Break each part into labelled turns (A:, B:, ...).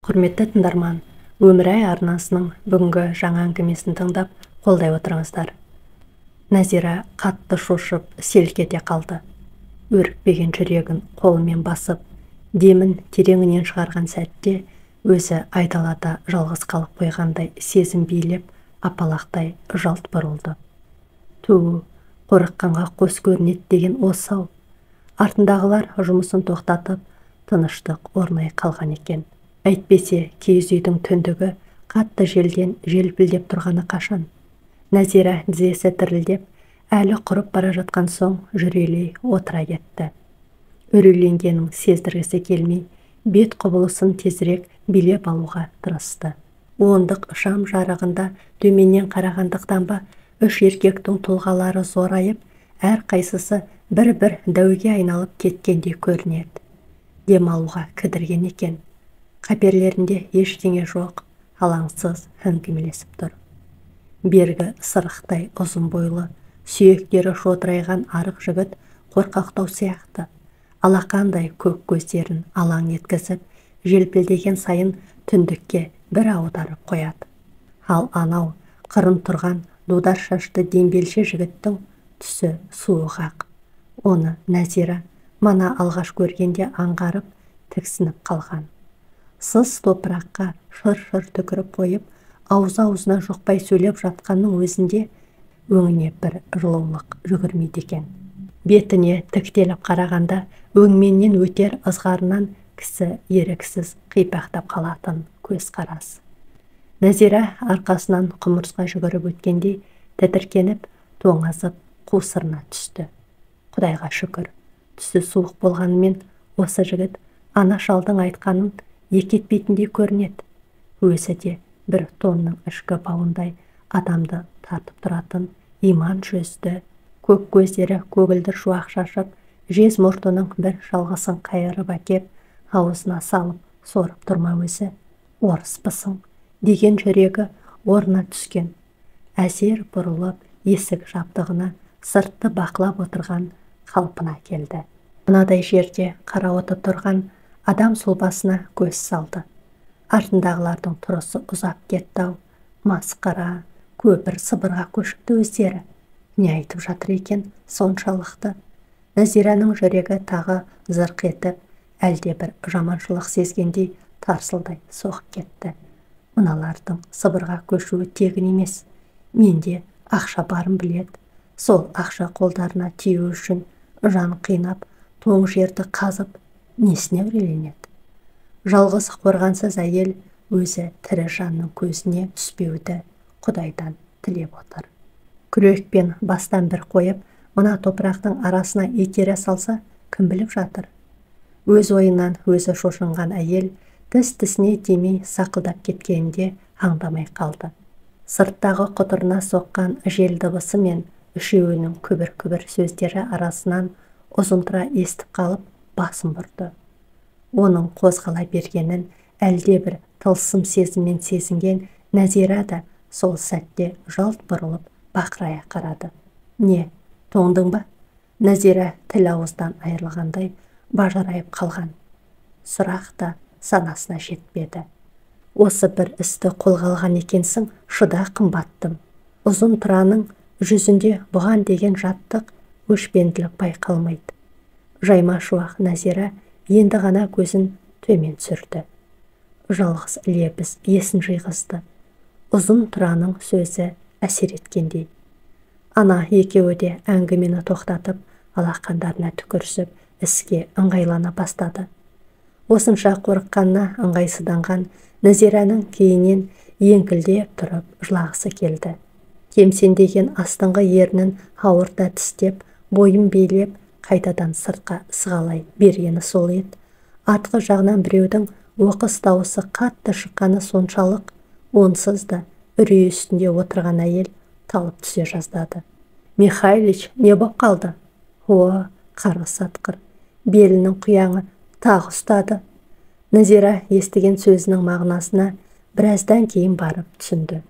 A: Құрметті тыңдарман, Өмірай арнасының бүгінгі жаңа әңгімесін тыңдап, қолдай отырыңыздар. Нәзира қатты шошып, селк ете қалды. Өрікпеген жүрегін қолымен басып, демін тереңінен шығарған сәтте өзі айдалада жалғыз қалып қойғандай сезім билеп, апалақтай жалт бұрылды. Ту, қорыққанға қос көрінеді деген осы-ау. Артындағылар жұмысын тоқтатып, тыныштық орнай қалған екен. Әйтпесе киіз үйдің түндігі қатты желден желпілдеп тұрғаны қашан. Нәзира тізесі тірілдеп, әлі құрып бара жатқан соң жүрелей отыра кетті. Үрейленгенін сездіргісі келмей, бет құбылысын тезірек билеп алуға тырысты. Ондық шам жарығында төменнен қарағандықтан ба, үш еркектің тұлғалары зорайып, әрқайсысы бір-бір дәуге айналып кеткендей көрінеді. Дем алуға кідірген екен. Қаперлерінде ештеңе жоқ, алаңсыз әңгімелесіп тұр. Бергі сырықтай ұзын бойлы, сүйектері шодырайған арық жігіт қорқақтау сияқты. Алақандай көк көздерін алаң еткізіп, желпілдеген сайын түндікке бір аударып қояды. Ал анау қырын тұрған дудар шашты дембелше жігіттің түсі суық-ақ. Оны Нәзира мана алғаш көргенде аңғарып, тіксініп қалған. Сыз топыраққа шыр-шыр түкіріп қойып, аузы-аузына жұқпай сөйлеп жатқанның өзінде өңіне бір жылулық жүгірмейді екен. Бетіне тіктеліп қарағанда өңменнен өтер ызғарынан кісі еріксіз қипақтап қалатын көз қарас. Нәзира арқасынан құмырсқа жүгіріп өткендей тітіркеніп, тоңазып қусырына түсті. Құдайға шүкір, түсі суық болғанымен осы жігіт ана шалдың айтқанын екі етпейтіндей көрінеді. Өзі де бір тонның ішкі бауындай адамды тартып тұратын иман жүзді, көк көздері көгілдір шуақ шашып, жез мұртының бір шалғысын қайырып әкеп, аузына салып сорып тұрма өзі. Орыспысың деген жүрегі орнына түскен. Әзер бұрылып, есік жабдығына сыртты бақылап отырған қалпына келді. Мынадай жерде қарауытып тұрған адам сұлбасына көз салды. Артындағылардың тұрысы ұзап кетті-ау. Масқара, көпір Сыбырға көшіпті өздері. Не айтып жатыр екен соншалықты? Нәзираның жүрегі тағы зырқ етіп, әлде бір жаманшылық сезгендей тарсылдай соғып кетті. Мыналардың Сыбырға көшуі тегін емес. Менде ақша барын біледі. Сол ақша қолдарына тию үшін жан қинап, тоң жерді қазып, несіне әуреленеді? Жалғыз қорғансыз әйел өзі тірі жанның көзіне түспеуді Құдайдан тілеп отыр. Күрекпен бастан бір қойып, мына топырақтың арасына итере салса, кім біліп жатыр? Өз ойынан өзі шошынған әйел тіс-тісіне тимей сақылдап кеткенінде аңдамай қалды. Сырттағы құтырына соққан жел дыбысы мен үшеуінің күбір-күбір сөздері арасынан ұзынтұра естіп қалып, басын бұрды. Оның қозғала бергенін әлде бір тылсым сезіммен сезінген Нәзира да сол сәтте жалт бұрылып бақырая қарады. Не, тоңдың ба? Нәзира тіл ауыздан айырылғандай бажырайып қалған. Сұрақ та санасына жетпеді. Осы бір істі қолға алған екенсің, шыда қымбаттым. Ұзын тұраның жүзінде бұған деген жаттық өшпенділік байқалмайды. Жайма шуақ Нәзира енді ғана көзін төмен түсірді. Жалғыз лебіз есін жиғызды. Ұзын тұраның сөзі әсер еткендей. Ана екеуі де әңгімені тоқтатып, алақандарына түкірісіп, іске ыңғайлана бастады. Осынша қорыққанына ыңғайсызданған Нәзираның кейіннен еңкілдеп тұрып жылағысы келді. Кемсеңдеген астыңғы ернін ауырта тістеп, бойын билеп, қайтадан сыртқа сығалай бергені сол еді. Артқы жағынан біреудің оқыс дауысы қатты шыққаны соншалық, онсыз да үрей үстінде отырған әйел талып түсе жаздады. Михайлич, не боп қалды? О, қарғыс атқыр, белінің құяңы тағы ұстады. Нәзира естіген сөзінің мағынасына біраздан кейін барып түсінді.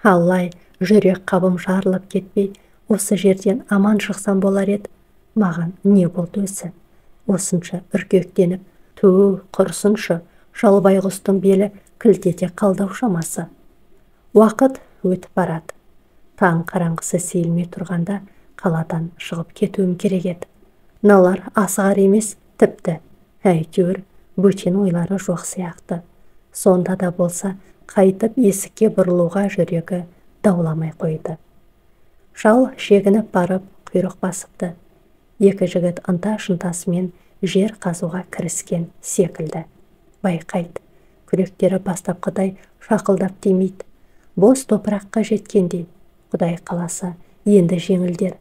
A: Аллай, жүрек қабым жарылып кетпей, осы жерден аман шықсам болар еді. Маған не болды өзі? Осынша үркектеніп, ту, құрсыншы, Шал байғұстың белі кілт ете қалды-ау шамасы. Уақыт өтіп барады. Таң қараңғысы сейілмей тұрғанда қаладан шығып кетуім керек еді. Мыналар асығар емес, тіпті әйтеуір бөтен ойлары жоқ сияқты. Сонда да болса қайтып есікке бұрылуға жүрегі дауламай қойды. Шал шегініп барып құйрық басыпты. Екі жігіт ынта-шынтасымен жер қазуға кіріскен секілді. Байқайды, күректері бастапқыдай шақылдап тимейді. Бос топыраққа жеткендей, Құдай қаласа, енді жеңілдер.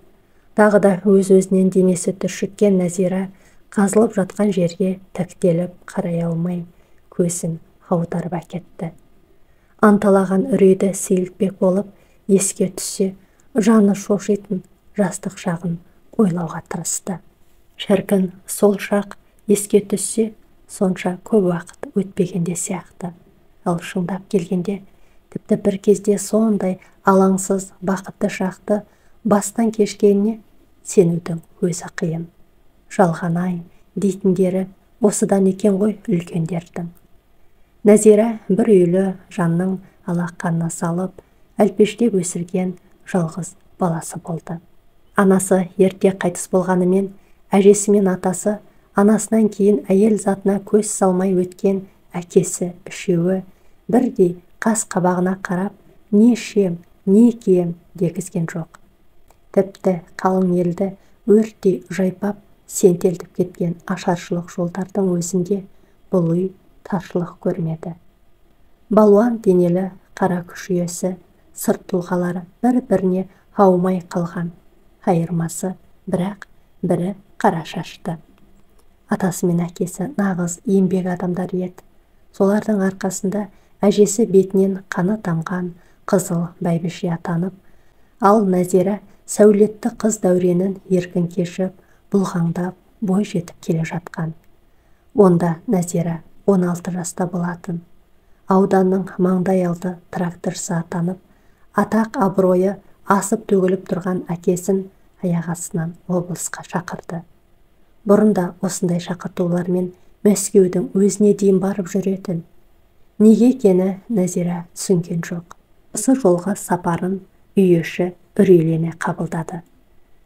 A: Тағы да өз-өзінен денесі түршіккен Нәзира қазылып жатқан жерге тіктеліп қарай алмай, көзін аударып әкетті. Анталаған үрейді сейілтпек болып, еске түссе, жаны шошитын жастық шағын ойлауға тырысты. Шіркін, сол шақ еске түссе, сонша көп уақыт өтпегенде сияқты. Ал шындап келгенде, тіпті бір кезде сондай алаңсыз бақытты шақты бастан кешкеніне сенудің өзі қиын. Жалған-ай дейтіндері осыдан екен ғой үлкендердің. Нәзира бір үйлі жанның алақанына салып, әлпештеп өсірген жалғыз баласы болды. Анасы ерте қайтыс болғанымен, әжесі мен атасы, анасынан кейін әйел затына көз салмай өткен әкесі үшеуі бірдей қас қабағына қарап, не ішем, не кием дегізген жоқ. Тіпті қалың елді өрттей жайпап, сентелтіп кеткен ашаршылық жолдардың өзінде бұл үй таршылық көрмеді. Балуан денелі қара күш иесі, сырт тұлғалары бір-біріне аумай қалған, айырмасы бірақ бірі қара шашты. Атасы мен әкесі нағыз еңбек адамдары еді. Солардың арқасында әжесі бетінен қаны тамған қызыл бәйбіше атанып, ал Нәзира сәулетті қыз дәуренін еркін кешіп, бұлғаңдап бой жетіп келе жатқан. Онда Нәзира 16 жаста болатын. Ауданның маңдай алды тракторшысы атанып, атақ абыройы асып төгіліп тұрған әкесін аяқ астынан облысқа шақырды. Бұрын да осындай шақыртулармен Мәскеудің өзіне дейін барып жүретін. Неге екені Нәзира түсінген жоқ. Осы жолғы сапарын үй іші үрейлене қабылдады.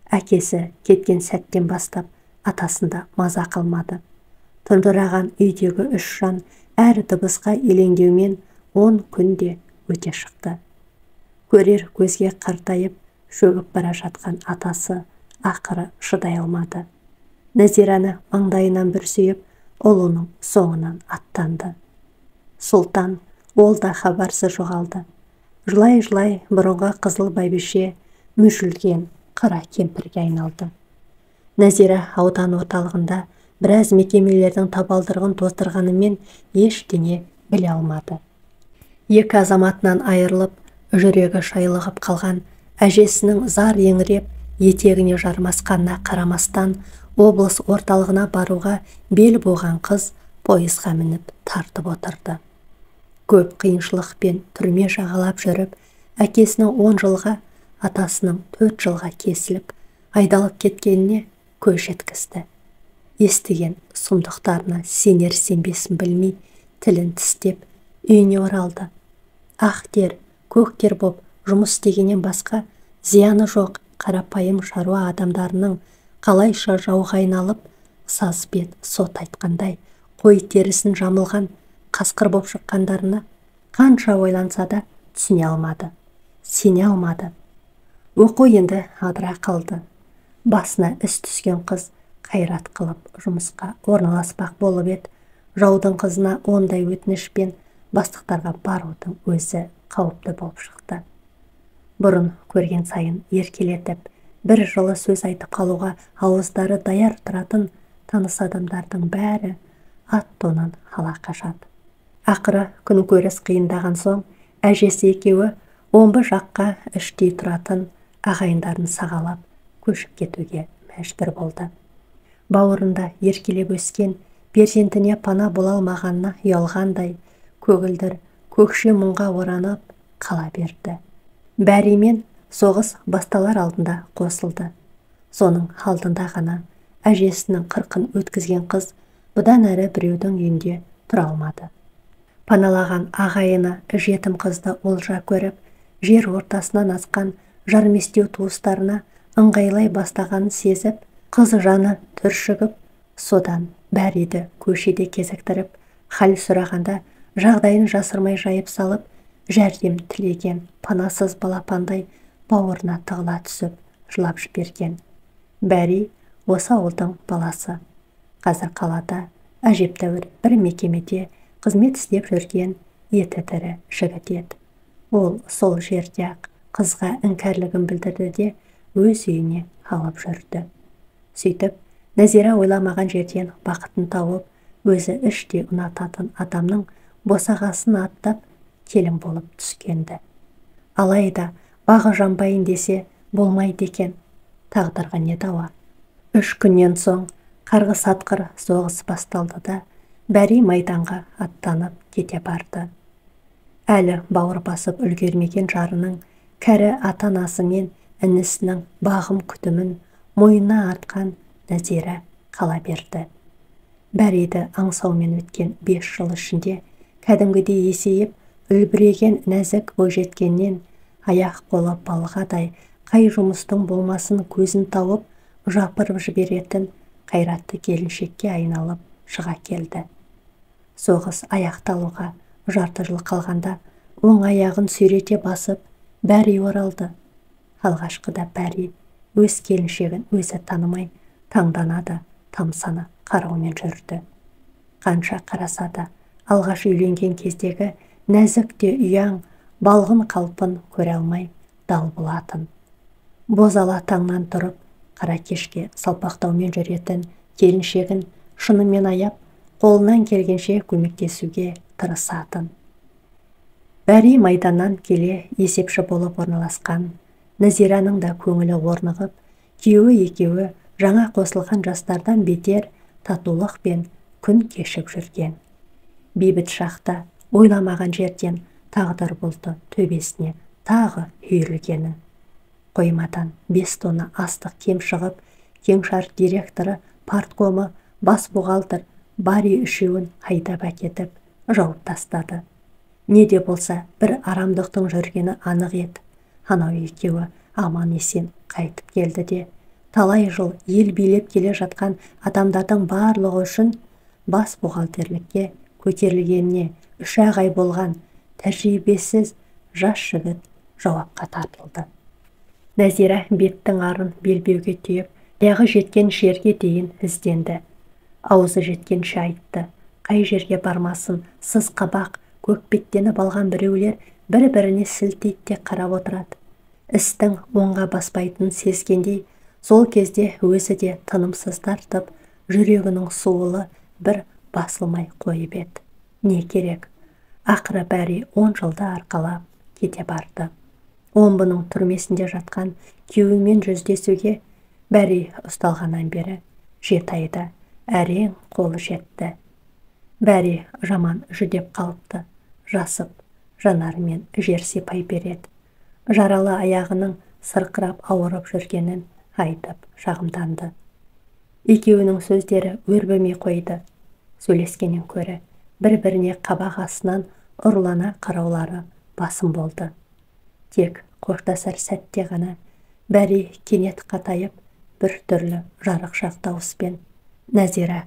A: Әкесі кеткен сәттен бастап атасында маза қалмады. Тұндыраған үйдегі үш жан әр дыбысқа елеңдеумен 10 күнде өте шықты. Көрер көзге қартайып, шөгіп бара жатқан атасы ақыры шыдай алмады. Нәзираны маңдайынан бір сүйіп, ұлының соңынан аттанды. Сұлтан ол да хабарсыз жоғалды. Жылай-жылай бұрынғы қызыл бәйбіше мүжілген қара кемпірге айналды. Нәзира аудан орталығында біраз мекемелердің табалдырығын тоздырғанымен ештеңе біле алмады. Екі азаматынан айырылып, жүрегі шайлығып қалған әжесінің зар еңіреп етегіне жармасқанына қарамастан облыс орталығына баруға бел буған қыз пойызға мініп тартып отырды. Көп қиыншылықпен түрме жағалап жүріп, әкесінің 10 жылға, атасының 4 жылға кесіліп, айдалып кеткеніне көз жеткізді. Естіген сұмдықтарына сенер сенбесін білмей, тілін тістеп, үйіне оралды. Ақ тер, көк тер боп жұмыс істегеннен басқа зияны жоқ қарапайым шаруа адамдарының қалайша жауға айналып, сазбет сот айтқандай, қой терісін жамылған қасқыр боп шыққандарына қанша ойланса да түсіне алмады, сене алмады. Оқу енді адыра қалды. Басына іс түскен қыз қайрат қылып жұмысқа орналаспақ болып еді. Жаудың қызына ондай өтінішпен бастықтарға барудың өзі қауіпті болып шықты. Бұрын көрген сайын еркелетіп, бір жылы сөз айтып қалуға ауыздары даяр тұратын таныс адамдардың бәрі ат тонын ала қашады. Ақыры күн көріс қиындаған соң әжесі екеуі Омбы жаққа іштей тұратын ағайындарын сағалап көшіп кетуге мәжбүр болды. Бауырында еркелеп өскен перзентіне пана бола алмағанына ұялғандай көгілдір көкше мұңға оранып қала берді. Бәримен соғыс басталар алдында қосылды. Соның алдында ғана әжесінің қырқын өткізген қыз бұдан әрі біреудің үйінде тұра алмады. Паналаған ағайыны жетім қызды олжа көріп, жер ортасынан асқан жарместеу туыстарына ыңғайлай бастағанын сезіп, қыз жаны түршігіп, содан Бәриді көшеде кезіктіріп, хал сұрағанда жағдайын жасырмай жайып салып, жәрдем тілеген панасыз балапандай бауырына тығыла түсіп, жылап жіберген. Бәри осы ауылдың баласы. Қазір қалада әжептәуір бір мекемеде қызмет істеп жүрген еті тірі жігіт еді. Ол сол жерде-ақ қызға іңкәрлігін білдірді де өз үйіне алып жүрді. Сөйтіп, Нәзира ойламаған жерден бақытын тауып, өзі іштей ұнататын адамның босағасын аттап келін болып түскенді. Алайда бағы жанбайын десе болмайды екен, тағдырға не дауа. 3 күннен соң қарғыс атқыр соғыс басталды да, Бәри майданға аттанып кете барды. Әлі бауыр басып үлгермеген жарының кәрі ата-анасы мен інісінің бағым күтімін мойнына артқан Нәзира қала берді. Бәриді аңсаумен өткен 5 жыл ішінде кәдімгідей есейіп, үлбіреген нәзік бойжеткеннен аяқ қолы балғадай қай жұмыстың болмасын көзін тауып, жапырып жіберетін қайратты келіншекке айналып шыға келді. Соғыс аяқталуға жарты жыл қалғанда оң аяғын сүйрете басып, Бәри оралды. Алғашқыда Бәри өз келіншегін өзі танымай, таңданады, тамсана қараумен жүрді. Қанша қараса да, алғаш үйленген кездегі нәзік те ұяң, балғын қалпын көре алмай дал болатын. Бозала таңнан тұрып, қара кешке салпақтаумен жүретін келіншегін шынымен аяп, қолынан келгенше көмектесуге тырысатын. Бәри майданнан келе есепші болып орналасқан. Нәзираның да көңілі орнығып, күйеуі екеуі жаңа қосылған жастардан бетер татулықпен күн кешіп жүрген. Бейбіт шақта ойламаған жерден тағдыр бұлты төбесіне тағы үйірілгені. Қоймадан 5 тонна астық кем шығып, кеңшар директоры, парткомы, бас бухгалтер Бари үшеуін айдап әкетіп, жауып тастады. Не де болса, бір арамдықтың жүргені анық еді. Анау екеуі аман есен қайтып келді де, талай жыл ел билеп келе жатқан адамдардың барлығы үшін бас бухгалтерлікке көтерілгеніне 3 ай болған тәжірибесіз жас жігіт жауапқа тартылды. Нәзира беттің арын белбеуге түйіп, аяғы жеткен жерге дейін ізденді. Аузы жеткенше айтты. Қай жерге бармасын, сыз қабақ, көкбеттеніп алған біреулер бір-біріне сілтейді де қарап отырады. Істің оңға баспайтынын сезгендей, сол кезде өзі де тынымсыз тартып, жүрегінің суылы бір басылмай қойып еді. Не керек? Ақыры Бәри 10 жылды арқалап кете барды. Омбының түрмесінде жатқан күйеуімен жүздесуге Бәри ұсталғаннан бері 7 айда әрең қолы жетті. Бәри жаман жүдеп қалыпты, жасып, жанарымен жер сипай береді. Жаралы аяғының сырқырап ауырып жүргенін айтып шағымданды. Екеуінің сөздері өрбімей қойды. Сөйлескеннен көрі бір-біріне қабақ астынан ұрлана қараулары басым болды. Тек қоштасар сәтте ғана Бәри кенет қатайып, бір түрлі жарықшақ дауыспен: «Нәзира,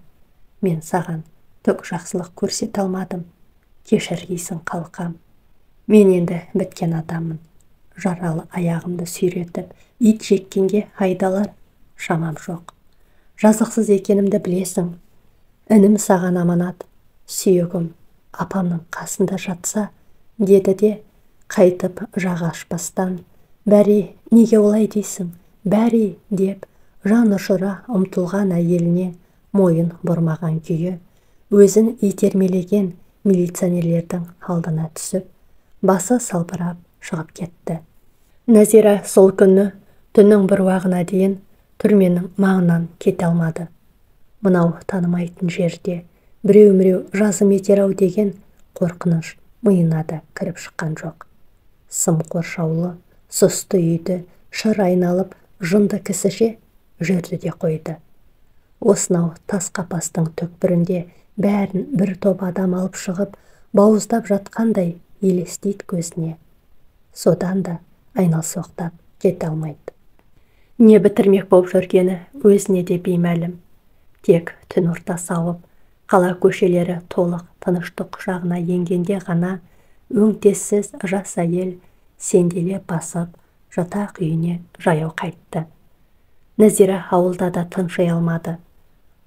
A: мен саған түк жақсылық көрсете алмадым, кешіргейсің қалқам. Мен енді біткен адаммын. Жаралы аяғымды сүйретіп, ит жеккенге айдалар шамам жоқ. Жазықсыз екенімді білесің. Інім саған аманат, сүйегім апамның қасында жатса», деді де қайтып жақ ашпастан, «Бәри, неге олай дейсің, Бәри», деп жан ұшыра ұмтылған әйеліне мойын бұрмаған күйі өзін итермелеген милиционерлердің алдына түсіп, басы салбырап шығып кетті. Нәзира сол күні түннің бір уағына дейін түрменің маңынан кете алмады. Мынау танымайтын жерде біреу-міреу жазым етер-ау деген қорқыныш миына да кіріп шыққан жоқ. Сым қоршаулы, сұсты үйді шыр айналып жынды кісіше жүрді де қойды. Осынау тас қапастың түкпірінде бәрін бір топ адам алып шығып, бауыздап жатқандай елестейді көзіне. Содан да айналсоқтап кете алмайды. Не бітірмек болып жүргені өзіне де беймәлім. Тек түн ортасы ауып, қала көшелері толық тыныштық құшағына енгенде ғана өңтессіз жас әйел сенделе басып жатақ үйіне жаяу қайтты. Нәзира ауылда да тынши алмады.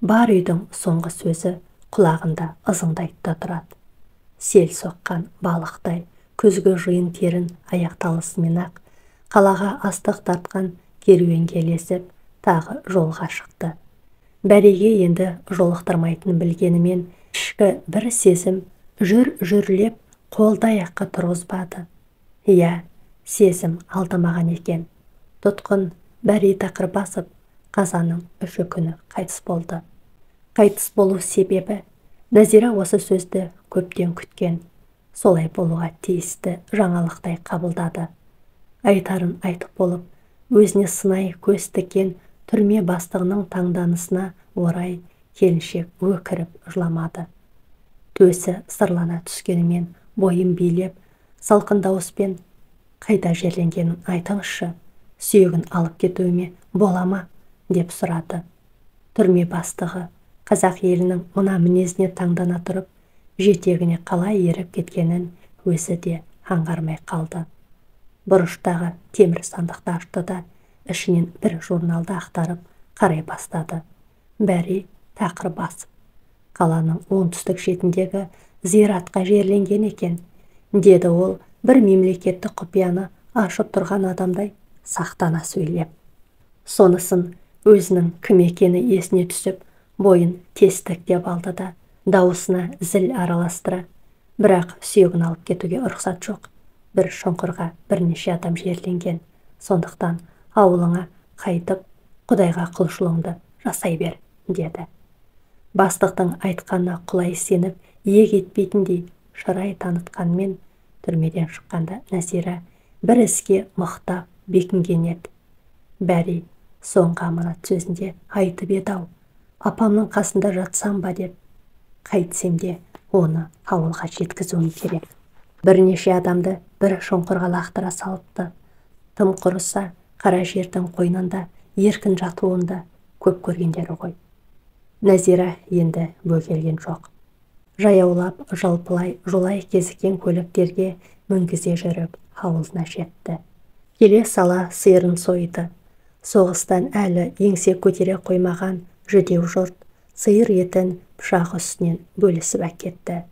A: Бар үйдің соңғы сөзі құлағында ызыңдайды да тұрады. Сел соққан балықтай күзгі жиын терін аяқталысымен-ақ қалаға астық тартқан керуенге ілесіп тағы жолға шықты. Бәреге енді жолықтырмайтынын білгенімен ішкі бір сезім жүр-жүрлеп қолды аяққа тұрғызбады. Иә, сезім алдамаған екен. Тұтқын Бәри тақыр басып, қазанның 3 күні қайтыс болды. Қайтыс болу себебі Нәзира осы сөзді көптен күткен, солай болуға тиісті жаңалықтай қабылдады. Айтарын айтып болып, өзіне сынай көз тіккен түрме бастығының таңданысына орай келіншек өкіріп жыламады. Төсі сырлана түскенімен бойын билеп, салқын дауыспен қайда жерленгенін айтыңызшы, сүйегін алып кетуіме бола ма, деп сұрады. Түрме бастығы қазақ елінің мына мінезіне таңдана тұрып, жетегіне қалай еріп кеткенін өзі де аңғармай қалды. Бұрыштағы темір сандықты ашты да, ішінен бір журналды ақтарып қарай бастады. Бәрі тақыр басып, қаланың оңтүстік шетіндегі зиратқа жерленген екен, деді ол бір мемлекеттік құпияны ашып тұрған адамдай сақтана сөйлеп. Сонысын өзінің кім екені есіне түсіп, бойын тез тіктеп алды да, дауысына зіл араластыра, бірақ сүйегін алып кетуге рұқсат жоқ. Бір шұңқырға бірнеше адам жерленген. Сондықтан ауылыңа қайтып, Құдайға құлшылығыңды жасай бер, деді. Бастықтың айтқанына құлай сеніп, иек етпейтіндей шырай танытқанмен түрмеден шыққанда Нәзира бір іске мықтап бекінген еді. Бәрі соңғы аманат сөзінде айтып еді-ау, апамның қасында жатсам ба деп, қайтсем де оны ауылға жеткізуім керек. Бірнеше адамды бір шұңқырға лақтыра салыпты. Тым құрыса қара жердің қойнында еркін жатуында көп көргендері ғой. Нәзира енді бөгелген жоқ. Жаяулап, жалпылай, жолай кезіккен көліктерге мінгізе жүріп ауылына жетті. Келе сала сиырын сойды. Соғыстан әлі еңсе көтере қоймаған жүдеу жұрт сиыр етін пышақ үстінен бөлісіп әкетті.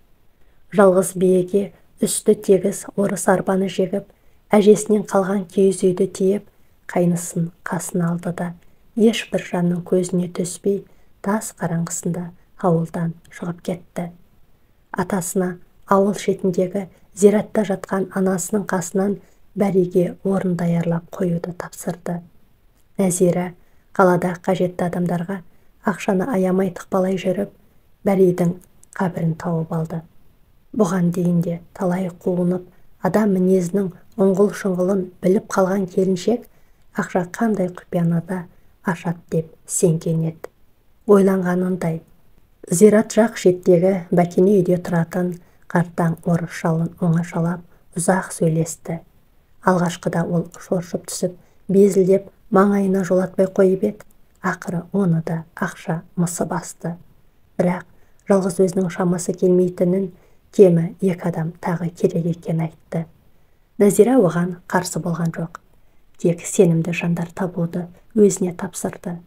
A: Жалғыз биеге үсті тегіс орыс арбаны жегіп, әжесінен қалған киіз үйді тиеп, қайнысын қасына алды да, ешбір жанның көзіне түспей, тас қараңғысында ауылдан шығып кетті. Атасына ауыл шетіндегі зиратта жатқан анасының қасынан Бәриге орын даярлап қоюды тапсырды. Нәзира қалада қажетті адамдарға ақшаны аямай тықпалай жүріп, Бәридің қабірін тауып алды. Бұған дейін де талай қуынып, адам мінезінің ұңғыл-шұңғылын біліп қалған келіншек ақша қандай құпияны да ашады деп сенген еді. Ойланғанындай, зират жақ шеттегі бәкене үйде тұратын қартаң орыс шалын оңашалап ұзақ сөйлесті. Алғашқыда ол шоршып түсіп, безілдеп маңайына жолатпай қойып еді, ақыры оны да ақша мысы басты. Бірақ жалғыз өзінің шамасы келмейтінін, кемі екі адам тағы керек екенін айтты. Нәзира оған қарсы болған жоқ. Тек сенімді жандар табуды өзіне тапсырды.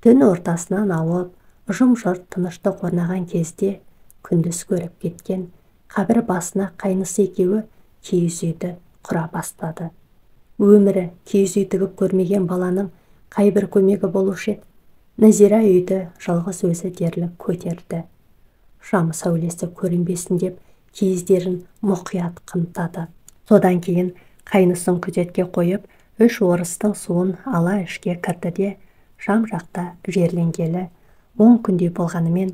A: Түн ортасынан ауып, жым-жырт тыныштық орнаған кезде күндіз көріп кеткен қабір басына қайнысы екеуі киіз үйді құра бастады. Өмірі киіз үй тігіп көрмеген баланың қайбір көмегі болушы еді. Нәзира үйді жалғыз өзі дерлік көтерді. Шам сәулесі көрінбесін деп киіздерін мұқият қымтады. Содан кейін қайнысын күзетке қойып, үш орыстың суын ала ішке кірді де, шам жақта жерленгелі 10 күндей болғанымен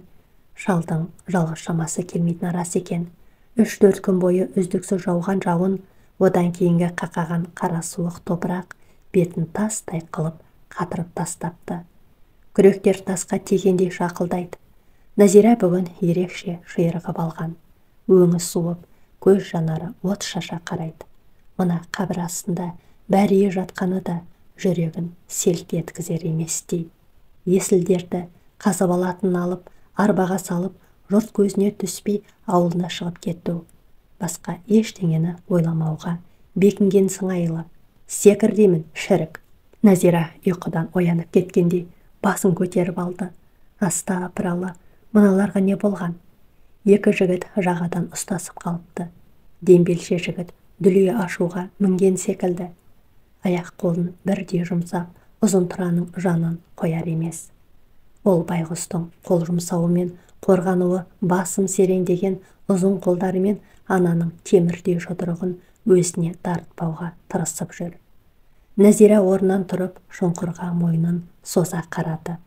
A: шалдың жалғыз шамасы келмейтіні рас екен. 3-4 күн бойы үздіксіз жауған жауын, одан кейінгі қақаған қара суық топырақ бетін тастай қылып қатырып тастапты. Күректер тасқа тигендей шақылдайды. Нәзира бүгін ерекше ширығып алған. Өңі суып, көз жанары от шаша қарайды. Мына қабір астында бәрие жатқаны да жүрегін селк еткізер еместей. Есілдерді қазып алатын алып, арбаға салып, жұрт көзіне түспей ауылына шығып кету. Басқа ештеңені ойламауға бекінген сыңайлы. Секір деймін, шірік. Нәзира ұйқыдан оянып кеткендей басын көтеріп алды. Астапыралла, мыналарға не болған? Екі жігіт жағадан ұстасып қалыпты. Дембелше жігіт дүлей ашуға мінген секілді. Аяқ қолын бірдей жұмсап, ұзын тұраның жанын қояр емес. Ол байғұстың қол жұмсауымен қорғануы басым сереңдеген ұзын қолдарымен ананың темірдей жұдырығын өзіне тартпауға тырысып жүр. Нәзира орнынан тұрып, шұңқырға мойнын соза қарады.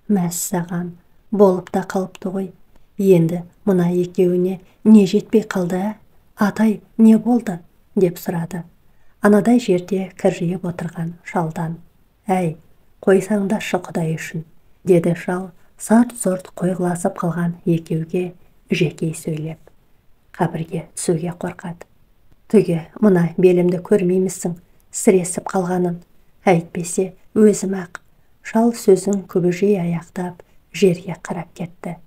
A: Мәссаған, болып та қалыпты ғой. Енді мына екеуіне не жетпей қалды, ә? Атай, не болды? Деп сұрады. Анадай жерде кіржиіп отырған шалдан. Әй, қойсаңдаршы құдай үшін, деді шал, сарт-сұрт қойғыласып қалған екеуге жекей сөйлеп. Қабірге түсуге қорқады. Түге, мына белімді көрмеймісің, сіресіп қалғанын. Әйтпесе, өзім-ақ. Шал сөзін күбіжей аяқтап, жерге қарап кетті.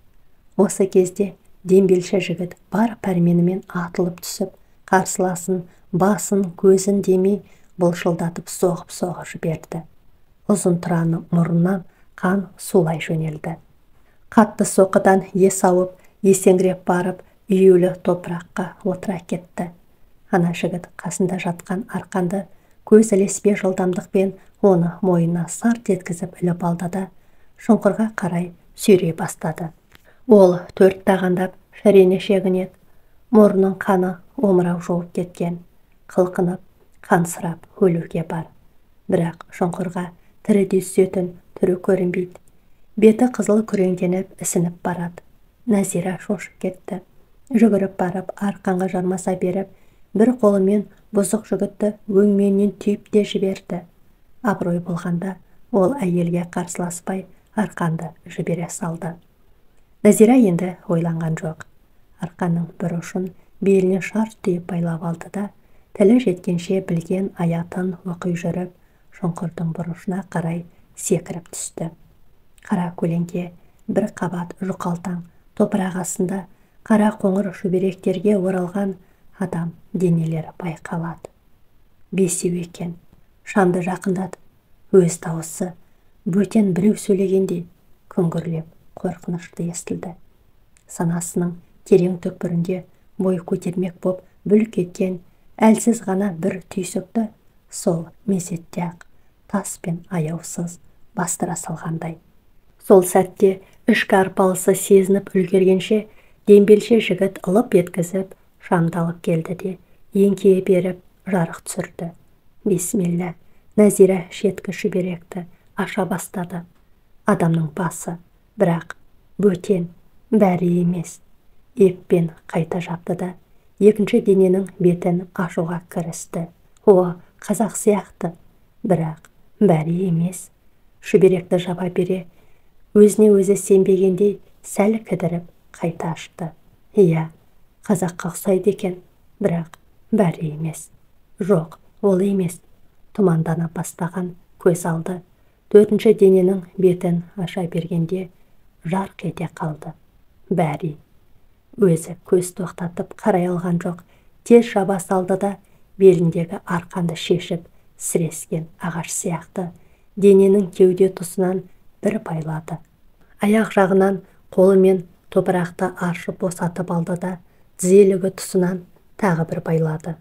A: Осы кезде дембелші жігіт бар пәрменімен атылып түсіп, қарсыласын, басын, көзін демей, былшылдатып соғып-соғып жіберді. Ұзын тұраның мұрнынан қан сулай жөнелді. Қатты соққыдан ес ауып, есеңгіреп барып, үюлі топыраққа отыра кетті. Ана жігіт қасында жатқан арқанды көз ілеспе жылдамдықпен оны мойнына сарт еткізіп іліп алды да, шұңқырға қарай сүйрей бастады. Ол төрт тағандап шірене шегінеді. Мұрнының қаны омырау жуып кеткен, қылқынып, қансырап өлуге бар. Бірақ шұңқырға тірідей түсетін түрі көрінбейді. Беті қызыл күреңденіп, ісініп барады. Нәзира шошып кетті. Жүгіріп барып, арқанға жармаса беріп, бір қолымен бұзық жігітті өңменінен түйіп те жіберді. Абырой болғанда, ол әйелге қарсыласпай арқанды жібере салды. Нәзира енді ойланған жоқ. Арқанның бір ұшын беліне шарт түйіп байлап алды да, тілі жеткенше білген аятын оқи жүріп, шұңқырдың бұрышына қарай секіріп түсті. Қара көлеңке бір қабат жұқалтаң топырақ астында қара қоңыр шүберектерге оралған адам денелері байқалады. Бесеу екен. Шамды жақындады. Өз дауысы бөтен біреу сөйлегендей күңгірлеп қорқынышты естілді. Санасының терең түкпірінде бой көтермек боп бүлк еткен әлсіз ғана бір түйсікті сол мезетте-ақ таспен аяусыз бастыра салғандай. Сол сәтте ішкі арпалысы сезініп үлгергенше дембелше жігіт ылып еткізіп шамды алып келді де, еңкейе беріп жарық түсірді. Бисмилля, Нәзира шеткі шүберекті аша бастады. Адамның басы, бірақ бөтен, бәрі емес. Еппен қайта жапты да, екінші дененің бетін ашуға кірісті. О, қазақ сияқты, бірақ бәрі емес. Шүберекті жаба бере, өзіне өзі сенбегендей сәл кідіріп қайта ашты. Иә, қазаққа ұқсайды екен, бірақ бәрі емес. Жоқ, ол емес. Тұмандана бастаған көз алды. Төртінші дененің бетін аша бергенде жарқ ете қалды. Бәрі. Өзі көз тоқтатып қарай алған жоқ. Тез жаба салды да, беліндегі арқанды шешіп, сірескен ағаш сияқты дененің кеуде тұсынан бір байлады. Аяқ жағынан қолымен топырақты аршып босатып алды да, тізелігі тұсынан тағы бір байлады.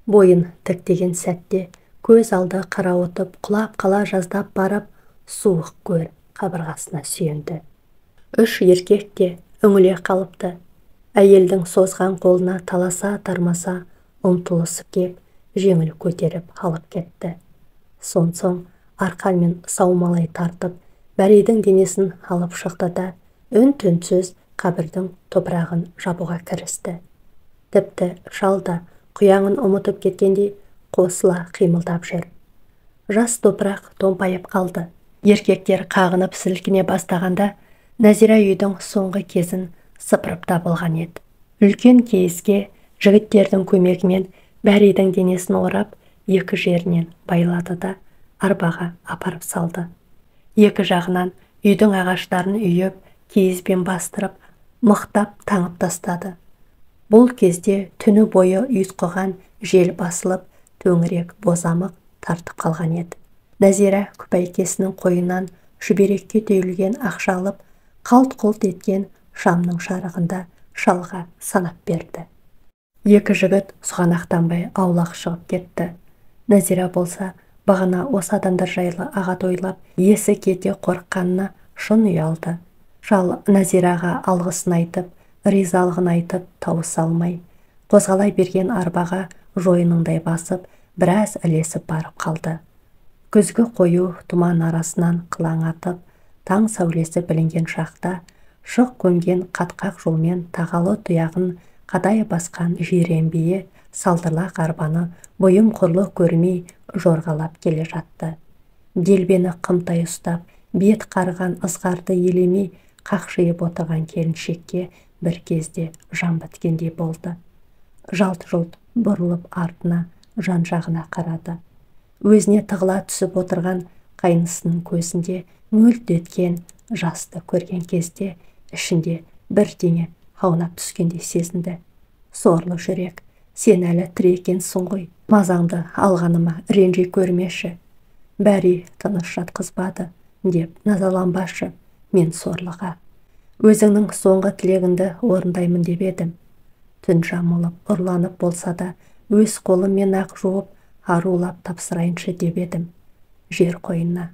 A: Бойын тіктеген сәтте көз алды қарауытып, құлап қала жаздап барып, суық көр қабырғасына сүйенді. Үш еркек те үңіле қалыпты. Әйелдің созған қолына таласа-тармаса ұмтылысып кеп, жеңіл көтеріп алып кетті. Сонсоң арқанмен саумалай тартып, бәридің денесін алып шықты да, үн-түнсіз қабірдің топырағын жабуға кірісті. Тіпті шал да құяңын ұмытып кеткендей қосыла қимылдап жүр. Жас топырақ томпайып қалды. Еркектер қағынып сілкіне бастағанда, Нәзира үйдің соңғы кезін сыпырып та болған еді. Үлкен кейізге жігіттердің көмегімен Бәридің денесін орап, екі жерінен байлады да арбаға апарып салды. Екі жағынан үйдің ағаштарын үйіп, киізбен бастырып, мықтап таңып тастады. Бұл кезде түні бойы ұйтқыған жел басылып, төңірек бозамық тартып қалған еді. Нәзира күпәйкесінің қойынан шүберекке түйілген ақша алып, қалт-құлт еткен шамның шарығында шалға санап берді. Екі жігіт сұғанақтанбай аулақ шығып кетті. Нәзира болса, бағана осы адамдар жайлы ағат ойлап, есі кете қорыққанына шын ұялды. Шал Нәзираға алғысын айтып, ризалығын айтып тауыса алмай, қозғалай берген арбаға жойыныңдай басып, біраз ілесіп барып қалды. Күзгі қою тұман арасынан қылаң атып, таң сәулесі білінген шақта, шық көмген қатқақ жолмен тағалы тұяғын қадай басқан жирен бие салдырлақ арбаны бұйым құрлы көрмей жорғалап келе жатты. Делбені қымтай ұстап, бет қарған ызғарды елемей қақшиып отырған келіншекке бір кезде жан біткендей болды. Жалт-жұлт бұрылып артына, жан-жағына қарады. Өзіне тығыла түсіп отырған қайнысының көзінде мөлт еткен жасты көрген кезде ішінде бірдеңе аунап түскендей сезінді. Сорлы жүрек, сен әлі тірі екенсің ғой, мазаңды алғаныма ренжи көрмеші. Бәрі тыныш жатқызбады деп назаланбашы мен сорлыға. Өзіңнің соңғы тілегіңді орындаймын деп едім. Түн жамылып, ұрланып болса да, өз қолыммен ақ жуып, арулап тапсырайыншы деп едім. Жер қойнына.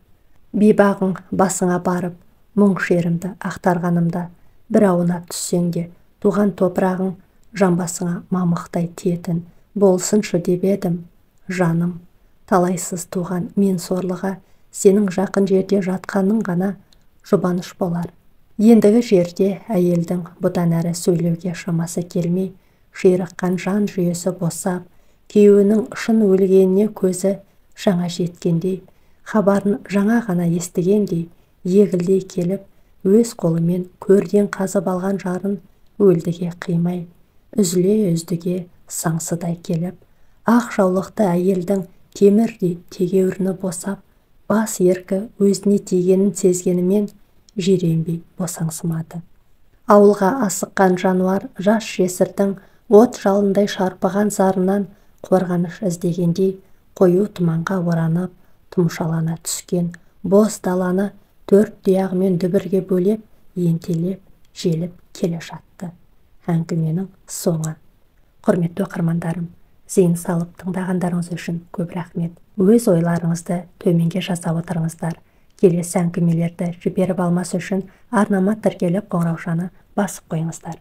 A: Бейбағың басыңа барып, мұң шерімді ақтарғанымда бір аунап түссең де, туған топырағың жамбасыңа мамықтай тиетін болсыншы деп едім. Жаным, талайсыз туған мен сорлыға сенің жақын жерде жатқаның ғана жұбаныш болар. Ендігі жерде әйелдің бұдан әрі сөйлеуге шамасы келмей, ширыққан жан жүйесі босап, күйеуінің шын өлгеніне көзі жаңа жеткендей, хабарын жаңа ғана естігендей, егілдей келіп, өз қолымен көрден қазып алған жарын өлдіге қимай, үзіле-үздіге саңсыдай келіп, ақ жаулықты әйелдің темірдей тегеуріні босап, бас еркі өзіне тигенін сезгенімен жиренбей босаңсымады. Ауылға асыққан жануар жас жесірдің от жалындай шарпыған зарынан қорғаныш іздегендей қою тұманға оранып, тұмшалана түскен бос даланы төрт тұяғымен дүбірге бөлеп, ентелеп, желіп келе жатты. Әңгіменің соңы. Құрметті оқырмандарым, зейін салып тыңдағандарыңыз үшін көп рахмет. Өз ойларыңызды төменге жаза отырыңыздар. Келесі әңгімелерді жіберіп алмас үшін арнама тіркеліп қоңыраушаны басып қойыңыздар.